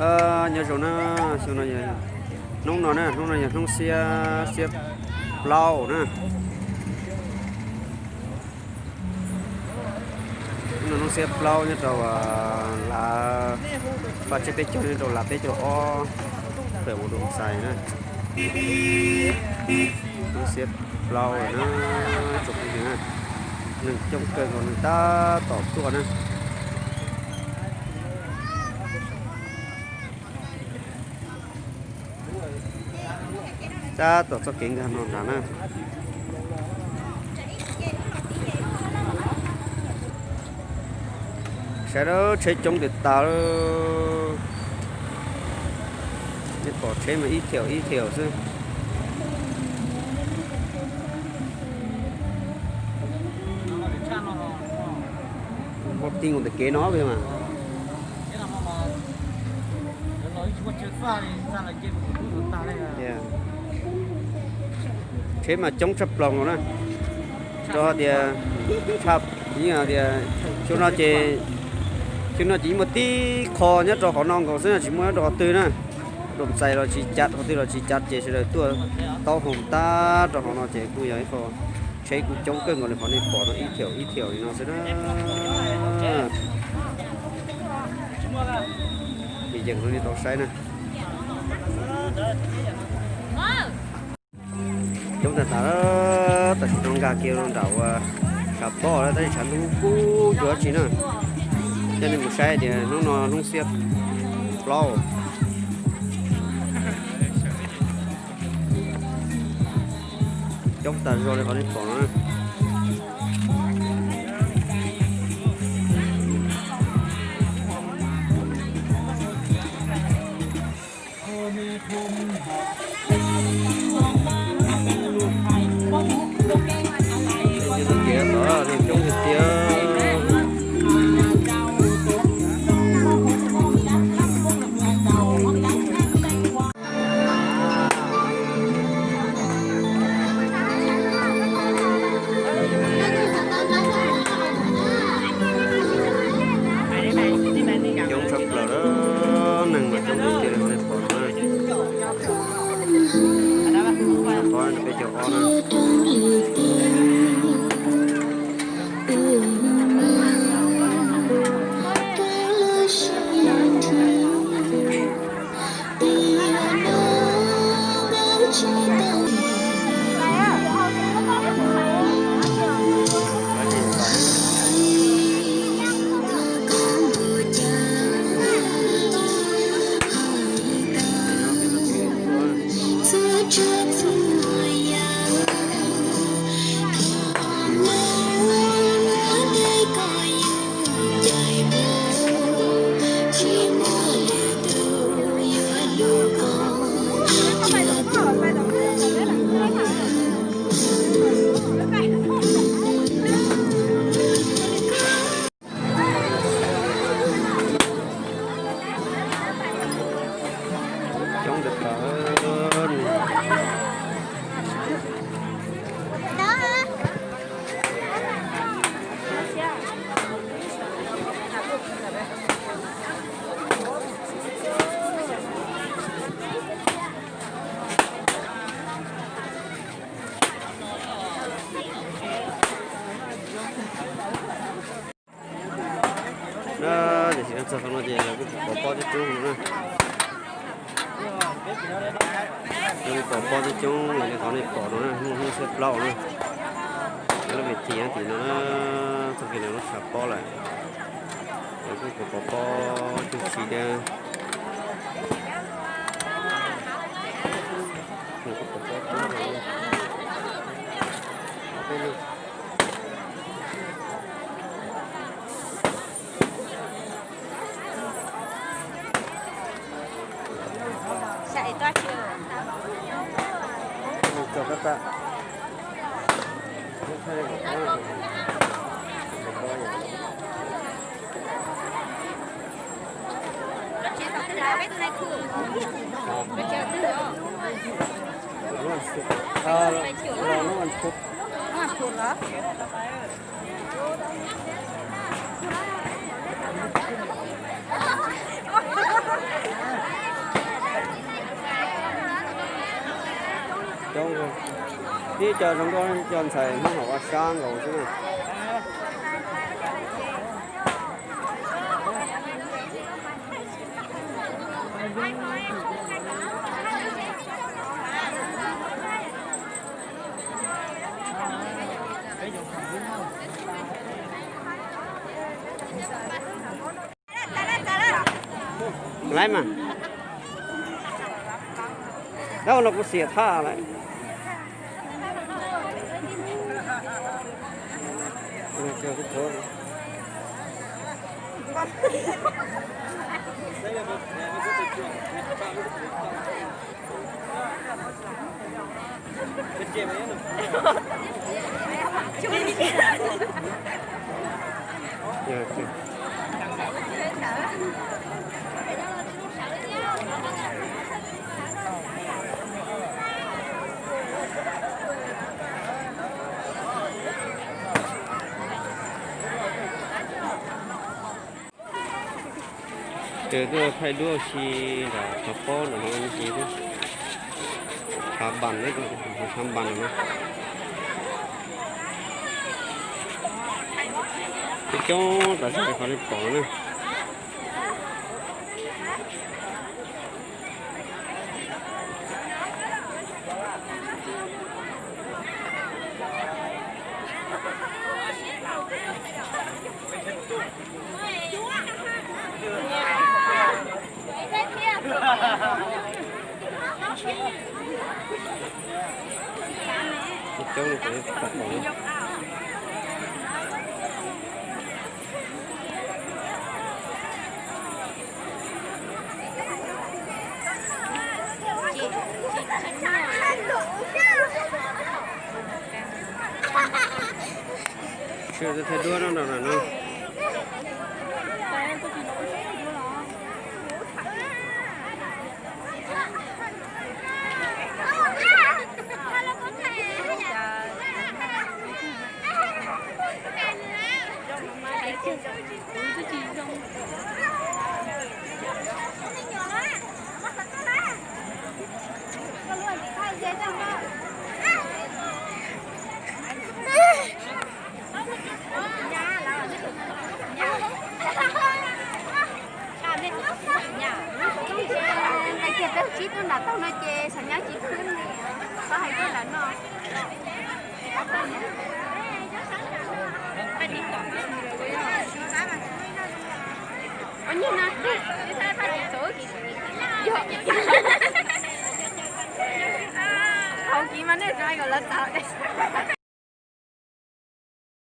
Nyob zoo na, xyoo no yog, hnub no na, hnub no yog hnub xiab, xiab plaub na. Hnub no hnub xiab plaub nyob rau, lav, paj tsib peb caug nyob rau lav peb caug ob, pem mus Doo Xais na. Hnub xiab plaub na, tsoom phooj ywg na, neeg coob kawg nkaus, neeg tab tom tuaj na. Tab tom txoj kev nkag no nrad na. Saib lawm, tsheb coob tiag tas lawm. Nej pom tsheb mas ib thiaum ib thiaum xwb. Muaj ti nkaus ntawm kev no mas. Tsheb mas coob tshaj plaws nkaus na. Rau tias, tias, xyoo no ces, xyoo no ces yeej muaj tib qho nyob rau qhov no nkaus xwb na, tsis muaj nyob rau qhov twg na. Doo Xais los tsis cav, qhov twg los tsis cav ces sawv daws tuaj taub hau tag rau qhov no ces kuj yog ib qho tsheb kuj coob kawg nkaus li qhov nej pom no, ib thiaum ib thiaum li no xwb na. Yeej yeej rau nej tau saib na. Coob tag tas, tam sim no nkag kiag rau nram uas tshav pob lawm, tab sis tshav ntuj kub cuag dab tsi na. Coj nej mus saib tias hnub no hnub xiab plaub. Coob tas zog li qhov nej pom no na. Coob tiag tiag, coob tiag tiag. Coob tshaj plaws, neeg mas coob tiag tiag li qhov nej pom no na. Qhov peb caug ob na. Coob tiag tiag. Tam sim no txog qhov no ces lawv kuj pov pob coob coob no na. Lawv kuj pov pob coob coob li qhov nej pom no na, muaj hnub xiab plaub na. Lub ves thim no tim no na, txoj kev ntawm lub tshav pob lawm. Lawv kuj pov pob coob tsis thiab. Lawv kuj pov pob coob. Coob, tib co zoo nkauj, cov ntxhais Hmoob hauv vaj sab nkaus xwb na. Laiv mas, dab no kuv xiam thaj lawm. Ces tuaj thaij duab si nram tshav pob ntawm no, tshav npas, tshav npas no. Coob coob tas zog li qhov nej pom na. Sawv daws thaij duab no nram no. Hais tias peb tsib tug nram taug no ces xyov nyob tsis khwb li, koj hais tias lawv no. Ua nyuag no, yog thaum kis mas nej tsis hais kom lawv txav.